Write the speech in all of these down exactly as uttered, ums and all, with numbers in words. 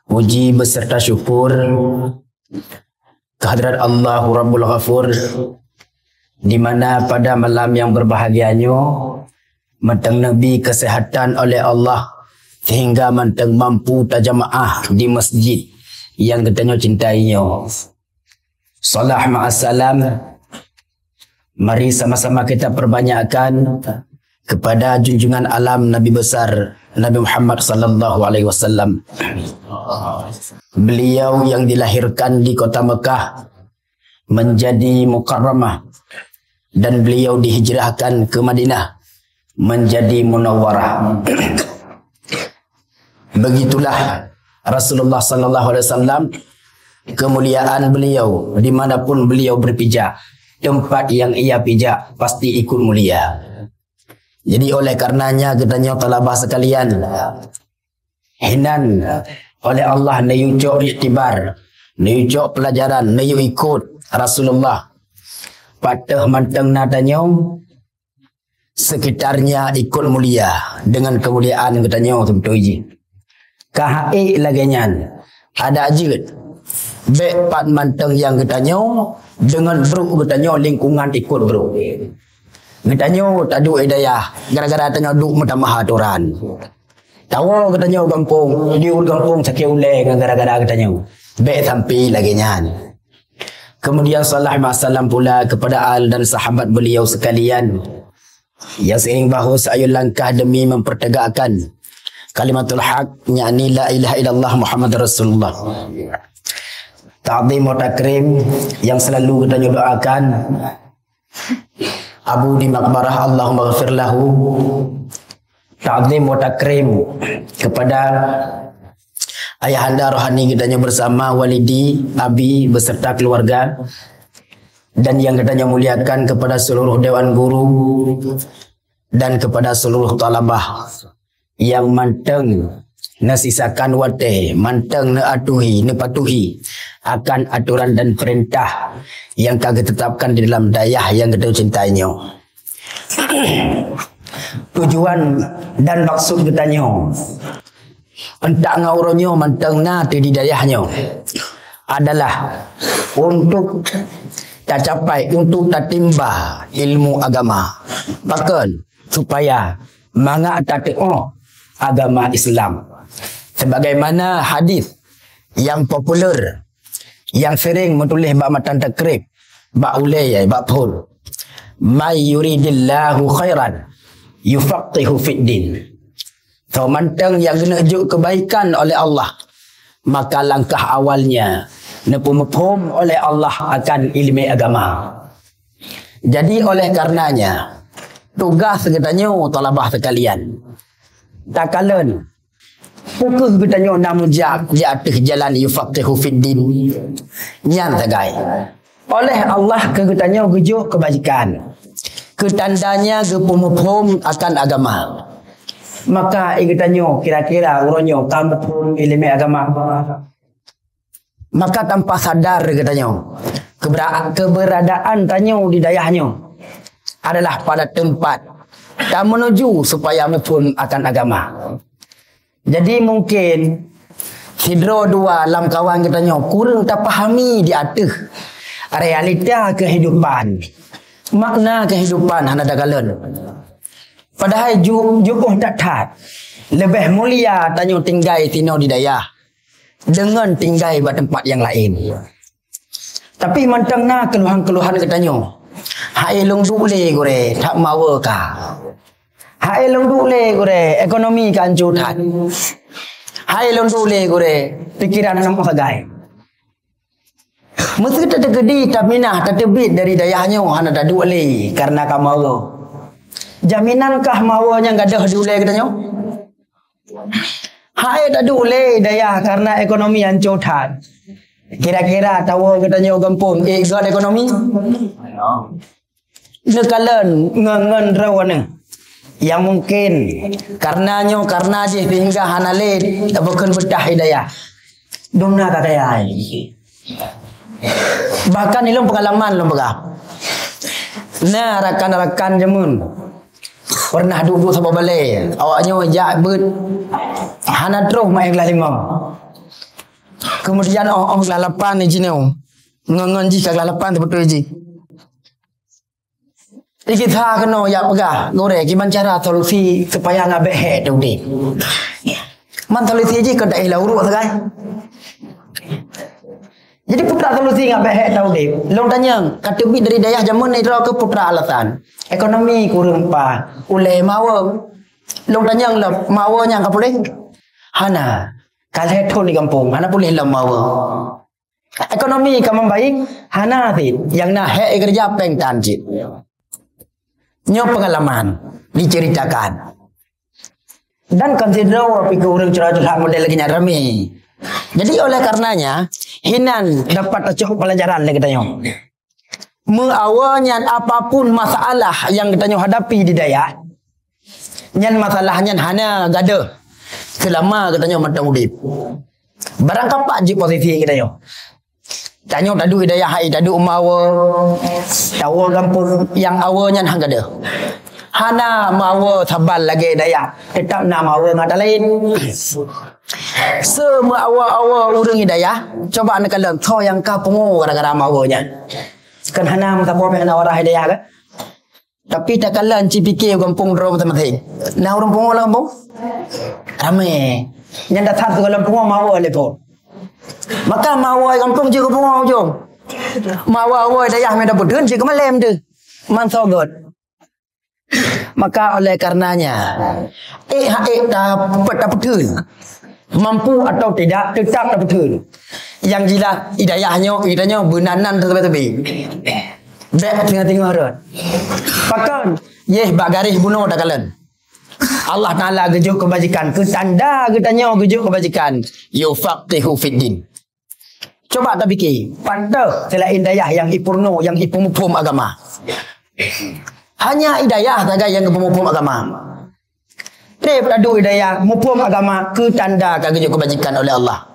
Puji beserta syukur kehadrat Allahu Rabbul Ghafur, di mana pada malam yang berbahagia nyoe, mantong neubri kesehatan oleh Allah sehingga mantong mampu tajamaah di masjid yang geutanyoe cintai nyoe. Salam ma'assalam. Mari sama-sama kita perbanyakkan kepada junjungan alam Nabi besar Nabi Muhammad sallallahu alaihi wasallam. Beliau yang dilahirkan di kota Mekah menjadi mukarramah dan beliau dihijrahkan ke Madinah menjadi munawwarah. Begitulah Rasulullah sallallahu alaihi wasallam, kemuliaan beliau dimanapun beliau berpijak, tempat yang ia pijak pasti ikut mulia. Jadi oleh karenanya geutanyoe talabah sekalian, hinan oleh Allah neuyue cok iktibar, neuyue cok pelajaran, neuyue ikut Rasulullah. Pat teuh mantong na tanyoe, sekitarnya ikut mulia dengan kemuliaan geutanyoe teuntui jih. Ka ha'ék lagée nyan, adak jeuet. Bék pat mantong nyang geutanyoe deungon brok geutanyoe lingkungan ikut brok. Geutanyoe taduek i dayah gara-gara tanyoe duek meutamah atoran. Tawoe geutanyoe gampông, di ureuëng gampông sakét ulée gara-gara geutanyoe. Bék sampai lagée nyan. Kemudian salam ma'assalam pula kepada al dan sahabat beliau sekalian. Ya seiring bahu seayun langkah demi mempertegakkan kalimatul haq, yakni la ilaha illallah Muhammad Rasulullah. Ta'zim wa takrim yang selalu geutanyoe doakan. Abu di makbarah, Allahumma ghafir lahu. Ta'zim wa takrim kepada ayahanda rohani geutanyoe bersama, walidi, abi beserta keluarga. Dan yang geutanyoe muliakan kepada seluruh dewan guru dan kepada seluruh talabah yang mantong neusisakan watée, mantong neuatuhi, neupatuhi akan aturan dan perintah yang ka geutetapkan di dalam dayah yang geutanyoe cintai nyoe. Tujuan dan maksud geutanyoe, entak ngon uroe nyoe mantong na teuh di dayah nyoe adalah untuk tacapai, untuk tatimba ilmu agama. Pakon? Supaya mangat tateuoh agama Islam. Sebagaimana hadis yang populer, yang sering meutuléh bak matan takrib, bak ulée, bak phon. "May yuridillahu khairan yufaqqihhu fid din." Soe mantong nyang geuneuk jok keubaikan oleh Allah, maka langkah awalnya neupeumuphom oleh Allah akan ileumé agama. Jadi oleh karenanya, tugas geutanyoe talabah sekalian, takalon, peu kheueh geutanyoe na meujak di ateueh jalan yufaqqihhu fid din nyan sagai. Oleh Allah keu geutanyoe geujok keubajikan, keu tandanya geupeumuphom akan agama. Maka i geutanyoe kira-kira uroe nyoe ka muphom ileumé agama. Maka tanpa sadar geutanyoe, keubera-, keuberadaan tanyoe di dayah nyoe adalah pada teumpat tameunuju supaya muphom akan agama. Jadi mungkin sidroe dua lamkawan geutanyoe kureueng tapahami di ateueh realita keuhidupan, makna keuhidupan hana takalon. Padahai ju-, jiôh that-that leubeh mulia tanyoe tinggai sinoe di dayah deungon tinggai bak teumpat nyang laén. Tapi mantong na keuluhan-keuluhan geutanyoe. Hai lôn duek lé gurée, that meuawa ka. Hai lôn duek lé gurée, ekonomi ka hanco that. Hai lôn duek lé gurée, pikeran hana meusagai. Meuseuti tateukeudi taminah tateubiet dari dayah nyoe hana taduek lé kareuna ka meuawa. Jaminan kah meuawa nyang gadôh di ulée geutanyoe? Hai taduek lé dayah kareuna ekonomi hanco that. Kira-kira tawoe geutanyoe gampông, eh, gét ekonomi? Neukalon ngon, ngon droeneuh. Nyang mungkin kareuna nyoe, kareuna jih sehingga hana lé tabeukeun beutah i dayah. Dum na ka kaya. Bahkan ilôn peungalaman lôn peugah. Na rakan-rakan jameun pernah duek-duek saboh balée, awaknyoe jak beuet hana troh maén glah limong. Kemudian oh, oh kelas lapan ni jinoe. Ngon-ngon jih ka kelas lapan sebetul jih. Ikisa keunoe jak peugah, gurée, kiban cara solusi supaya ngon bék hék taudeb. Man solusi jih keu daerah uruk sagai. Jadi putra solusi ngon bék hék taudeb. Lôn tanyong, ka teubiet dari dayah jameun nyoe droe keu putra alasan. Ekonomi kureueng pa, ulée mawe. Lôn tanyong lom, mawe nyang ka puléh? Hana. Ka lhée thon di gampông, hana puléh lom mawe. Ekonomi ka membaik, hana cit. Nyang na hék keureuja péng tan cit. Nyoe pengalaman diceritakan. Dan kon sidroe pih keu ureuëng curhat-curhat model lagée nyan ramé. Jadi oleh karenanya, hinan dapat tacok pelajaran lé geutanyoe. Meuawa nyan apapun masalah nyang geutanyoe hadapi di dayah, nyan masalah nyan hana gadôh selama geutanyoe mantong udeb. Barangkapat jih posisi geutanyoe. Tanyoe taduek dayah hai, taduek mawe, tawoe gampông nyang awe nyan han gadôh. Hana mawe saban lagée dayah, teutap na mawe ngon ata laén. Seumeuawa-awa ureuëng di dayah, coba neukalon soe nyang ka pungo gara-gara mawe nyan. Kan hana meusaboh pih hana wadah di dayah kan? Tapi takalon ci pike gampông droe maséng-maséng. Na ureuëng pungo lam gampông? Ramé. Nyang dasar sigohlom pungo mawe lé po. Maka mawe gampông jeuet keu pungo ujong. Mawe-awe dayah meuda peutheun jeuet keu malém teuh. Man sogot. Maka oleh karenanya, ék ha ék ta-, tapeutheun. Mampu atau tidak, tetap tapeutheun. Nyang jilah di dayah nyoe, di dayah nyoe beunan-nan teubé-teubé. Bék teungoh-teungoh rot. Pakon? Yeh bak garéh bunoe takalon. Allah Taala geujok keubajikan, keu tanda geutanyoe geujok keubajikan. Yufaqihu fiddin. Coba tapike, pat teuh seulaén dayah nyang ipeurunoe, nyang ipeumuphom agama. Hanya di dayah sagai nyang geupeuphom agama. Trép taduek di dayah muphom agama keu tanda ka geujok keubajikan oleh Allah.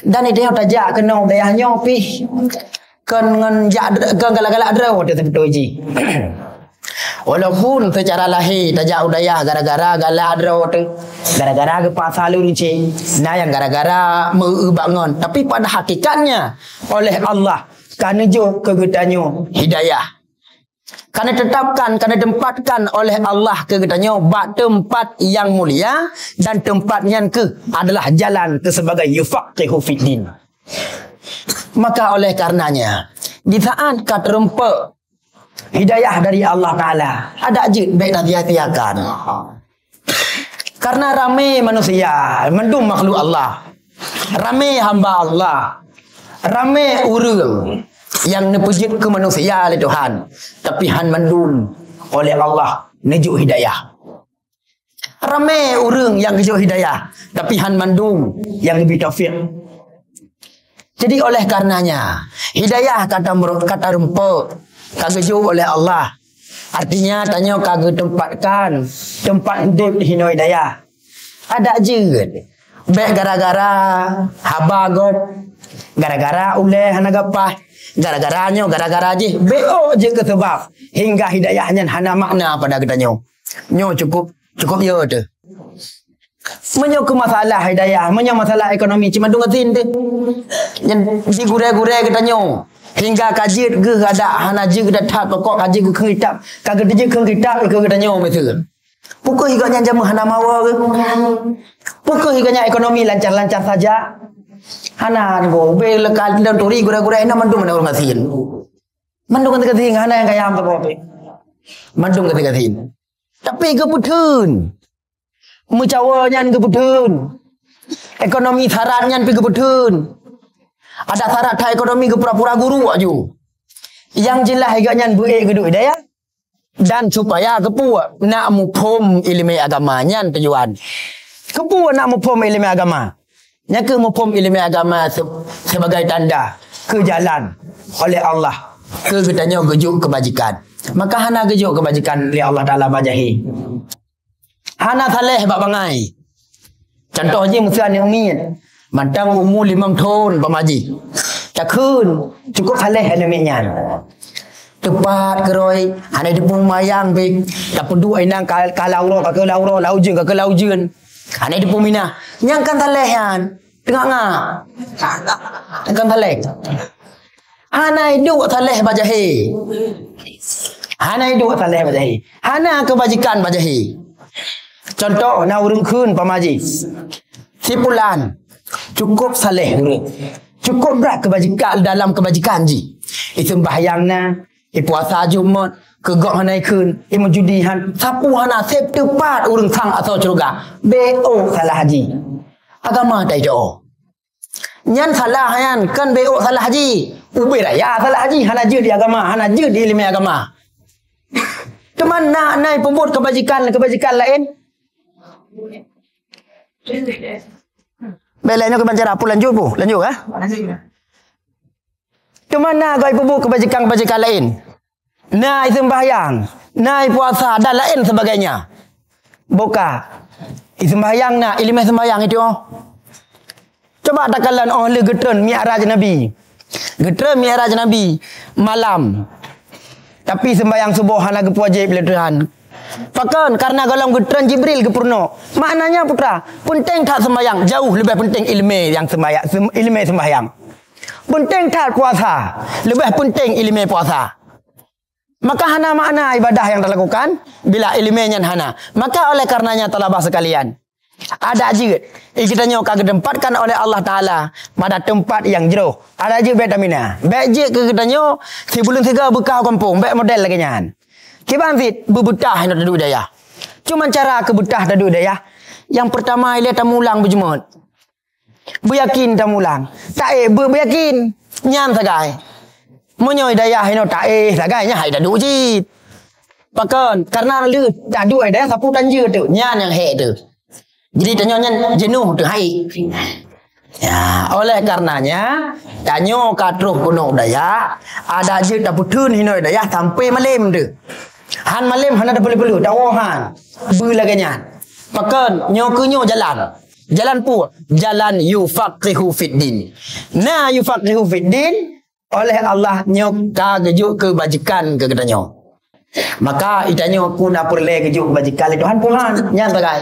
Dan di dayah tajak keunoe dayah nyoe pih kon ngon jak dr-, kon galak-galak droe teuh seubeutôi jih. Walaupun seucara lahé tajak u dayah gara-gara galak droe teuh, gara-gara geupaksa lôn cit, na nyang gara-gara meu-eu bak ngon, tapi pada hakikatnya oleh Allah ka neujok keu geutanyoe hidayah. Ka neuteutapkan, ka neutempatkan oleh Allah keu geutanyoe bak teumpat nyang mulia, dan teumpat nyan kheueh adalah jalan keu sebagai yufaqihu fiddin. Maka oleh karenanya, di saat ka teurumpok hidayah dari Allah Taala, adak jeuet bék tasia-siakan. Karena ramé manusia, mandum makhluk Allah. Ramé hamba Allah. Ramé ureuëng nyang neupeujeuet keu manusia lé Tuhan, tapi han mandum oleh Allah neujok hidayah. Ramé ureuëng nyang geujok hidayah, tapi han mandum nyang geubri taufik. Jadi oleh karenanya, hidayah ka tameu-, ka teurumpok, ka geujok oleh Allah. Artinya tanyoe ka geuteumpatkan teumpat udeb di hinoe dayah. Adak jeuet. Bék gara-gara haba gob, gara-gara ulée hana gapah, gara-gara nyoe, gara-gara jih, bék jeuet keu seubab hingga hidayah nyan hana makna pada geutanyoe. Nyoe cukup, cukup yo teuh. Meunyoe keu masalah hidayah, meunyoe masalah ekonomi, cuma dua tin teuh. Nyan di gurée-gurée geutanyoe. Hingga ka jeuet geuh adak hana jeuet geuh that pokok ka jeuet geuh keu kitab. Ka geuh jeuet keu kitab keu geutanyoe miseue. Pukon higa nyan jameun hana mawa geuh. Pukon higa nyan ekonomi lancar-lancar saja. Hana go be leka dan turi gurée-gurée na mandum na ureuëng gasien. Mandum gasien hana nyang kaya saboh pe. Mandum gasien. Tapi geupeutheun. Meucawa nyan geupeutheun. Ekonomi syarat nyan pih geupeutheun. Ada syarat that ekonomi geupura-pura guru aju. Yang jelas higa nyan beuék geuduek daya. Dan supaya keupeue nak muphom iéleumé agama nyan tujuan. Keupeue nak muphom iéleumé agama? Nyang keuh muphom iéleumé agama se-, sebagai tanda keu jalan oleh Allah keu geutanyoe geujok keubajikan. Maka hana geujok keubajikan lé Allah Taala bak jahé. Hana saleh bak bangai. Contoh jih miseue aneuk miet, mantong umu limong thon pamaji. Takheun, cukup saleh aneuk miet nyan. Teupat keurôi, hana jipeumayang pih. Tapeuduek inong ka, ka lam uroe, ka keu lam uroe, lam ujeuen, ka keu lam ujeuen. Hana jipeuminah. Nyang kan saleh nyan. Teungoh ngak. Kon saleh. Hana iduek saleh bak jahé. Hana iduek saleh bak jahé. Hana keubajikan bak jahé. Contoh, na ureuëng kheun pamaji. Si pulan, cukup saleh ureuëng. Cukup brat keubajikan dalam keubajikan jih. Iseumbahyang na, ipuasa Jumat, keu gob hana ikheun, imeujudi han, sapeue hana, seb teupat ureuëng sang asoe syeuruga. Bék salah jih. Agama taidoe. Nyan salah nyan, kon bék salah jih. Ubé raya salah jih, hana jeuet di agama, hana jeuet di ileumé agama. Teuma na, na ipeubuet keubajikan, keubajikan laén. Bék lé nyoe keuban cara pu lanjut pu, lanjut, eh? Teuma na goi peubuet keubajikan-keubajikan laén. Na iseumbahyang, na ipuasa dan laén sebagainya. Boka. Iseumbahyang na, ileumé seumbahyang itu. Coba takalon óh lheueh geutreun Mi'raj Nabi. Geutreun Mi'raj Nabi malam. Tapi seumbahyang suboh hana geupeuwajéb lé Tuhan. Pakon? Karena gohlom geutreun Jibril geupeurunoe. Maknanya putra, peunteng that seumbahyang, jauh leubeh peunteng ileumé nyang seumbahyang, sem-, ileumé seumbahyang. Peunteng that puasa, leubeh peunteng ileumé puasa. Maka hana makna ibadah nyang talakukan bila ileumé nyan hana. Maka oleh karenanya talabah sekalian, adak jeuet, i geutanyoe ka geuteumpatkan oleh Allah Taala pada teumpat nyang jroh. Adak jeuet bék tamina. Bék jeuet keu geutanyoe sibuleuen sigoe beuka u gampông, bék model lagée nyan. Kiban cit beubeutah inoe taduek dayah. Cuman cara keubeutah taduek dayah, nyang peurtama ilée tamulang beujeumeut. Beuyakin tamulang. Taék beuet beuyakin. Nyan sagai. Meunyoe i dayah inoe taéh sagai nyan hai taduek cit. Pakon? Karena lheueh taduek i dayah sapeue tanjeuet teuk. Nyan nyang hék teuk. Jadi tanyoe nyan jeunôh teuk hai. Ya, oleh karenanya tanyoe ka troh keunoe u dayah, adak jeuet tapeutheun hinoe dayah sampai malém teuk. Han malém hana tapeuleueh-peuleueh, tawoe han. Beu lagée nyan. Pakon? Nyoe keu nyoe jalan. Jalan peue? Jalan yufaqihu fiddin. Na yufaqihu fiddin, oleh Allah nyoe ka geujok keubajikan keu geutanyoe. Maka itanyoe ku na peureulée geujok keubajikan lé Tuhan Tuhan. Nyan sagai.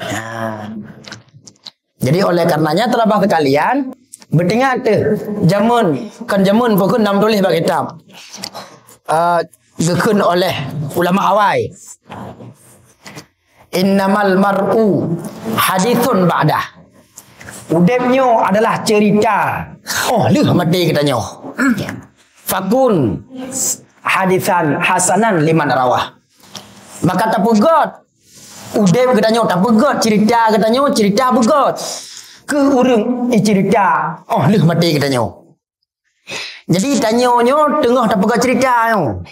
Ha. Jadi oleh karenanya teurabah sekalian, beutingat teuh jameun, kon jameun pokok nam tuléh bak kitab. Uh, geukheun oleh ulama awai. Innamal mar'u haditsun ba'dah. Udeb nyoe adalah cerita óh lheueh maté geutanyoe. Fakun hadisan hasanan liman rawah. Maka tapeugét udeb geutanyoe, tapeugét cerita geutanyoe, cerita beugét keu ureuëng icerita óh lheueh maté geutanyoe. Jadi tanyoe nyoe teungoh tapeugah cerita nyoe.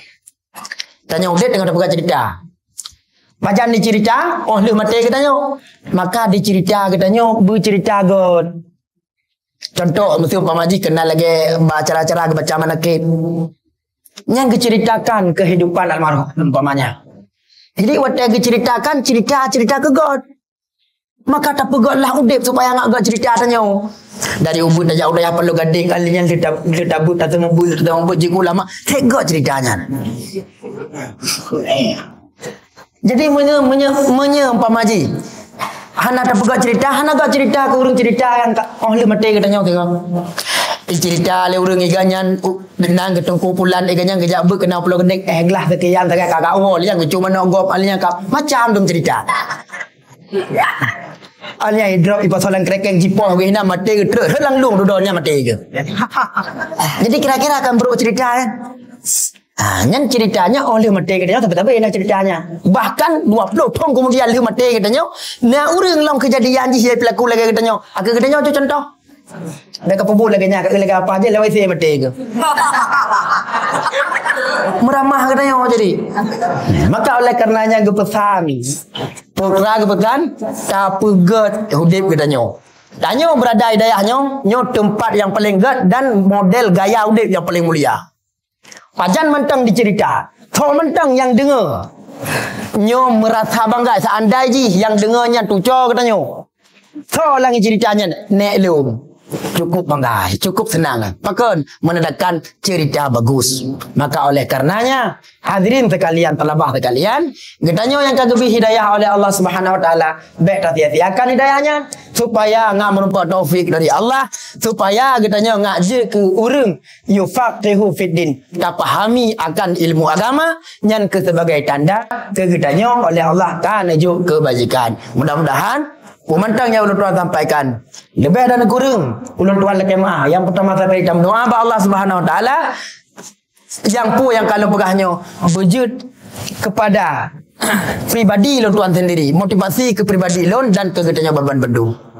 Tanyoe udeb teungoh tapeugah cerita. Pajan dicerita? Óh lheueh maté geutanyoe. Maka dicerita geutanyoe beucerita gét. Contoh, miseu umpama jih keunan lagée bak acara-acara geubaca manakib. Nyang geuceritakan kehidupan almarhum umpamanya. Jadi watée geuceritakan cerita-cerita keu gét. Maka tapeugét lah udeb supaya ngat gét cerita tanyoe. Dari ubit tajak u dayah Paloh Gadeng, kali nyan leuta-, leutabeuet, tateumeubuet, tateumeubuet, jeuet keu ulama, teuga cerita nyan. Jadi meunyoe, meunyoe, meunyoe umpama jih hana tapeugét cerita, hana gét cerita keu ureuëng cerita nyang ka, óh lheueh maté geutanyoe teuga. Icerita lé ureuëng iga nyan, u, nang geuteungku pulan iga nyan geujak beuet keunan Paloh Gadeng, eh, glah seukian sagai ka gawol nyang geucuma nogop ali nyang ka macam dum cerita. Alnya idrop ipasolan krekeng jipoh geuh na maté geuh trek heulang lung dudonya maté geuh. Jadi kira-kira kan buruk cerita kan? Ha, nyan ceritanya oleh maté geuh tapi tapi na ceritanya. Bahkan dua puluh tahun kemudian lheueh maté geutanyoe, na ureuëng lom kejadian jih pelaku lagée geutanyoe. Aku geutanyoe tu contoh. Dah ka peubuet lagée nyan, ka lagée apa je lewat isi maté geuh. Meramah geutanyoe jadi. Maka oleh karenanya geupesan Putra geupeugah, tapeugét udeb geutanyoe. Tanyoe beurada i dayah nyoe, nyoe teumpat nyang paleng gét dan model gaya udeb nyang paleng mulia. Pajan mantong dicerita, tho mantong nyang deungoe nyoe meurasa bangga seandai jih nyang deungoe nyan tuco geutanyoe. Tho lam cerita nyan, nék lôn. cukup bangga, cukup senang. Pakon? Menandakan cerita bagus. Maka oleh karenanya, hadirin sekalian, talabah sekalian, geutanyoe nyang ka geubri hidayah oleh Allah Subhanahu Wa Taala, bèk tasia-siakan hidayah nyan, supaya ngak meurumpok taufik dari Allah, supaya geutanyoe ngak jeuet keu ureueng yufaqihu fiddin, tapahami akan ilmu agama, nyan keu sebagai tanda keu geutanyoe oleh Allah ka neujok keubajikan. Mudah-mudahan peue mantong nyang ulôn tuan sampaikan, leubeh dan kureueng ulôn tuan lakèe meu'ah. Nyang peutama sekali tameudoa bak Allah Subhanahu Wa Taala, nyang peue nyang ka lôn peugah nyoe beujeuet keupada pribadi lôn tuan sendiri, motivasi keu pribadi lôn dan keu geutanyoe banmandum.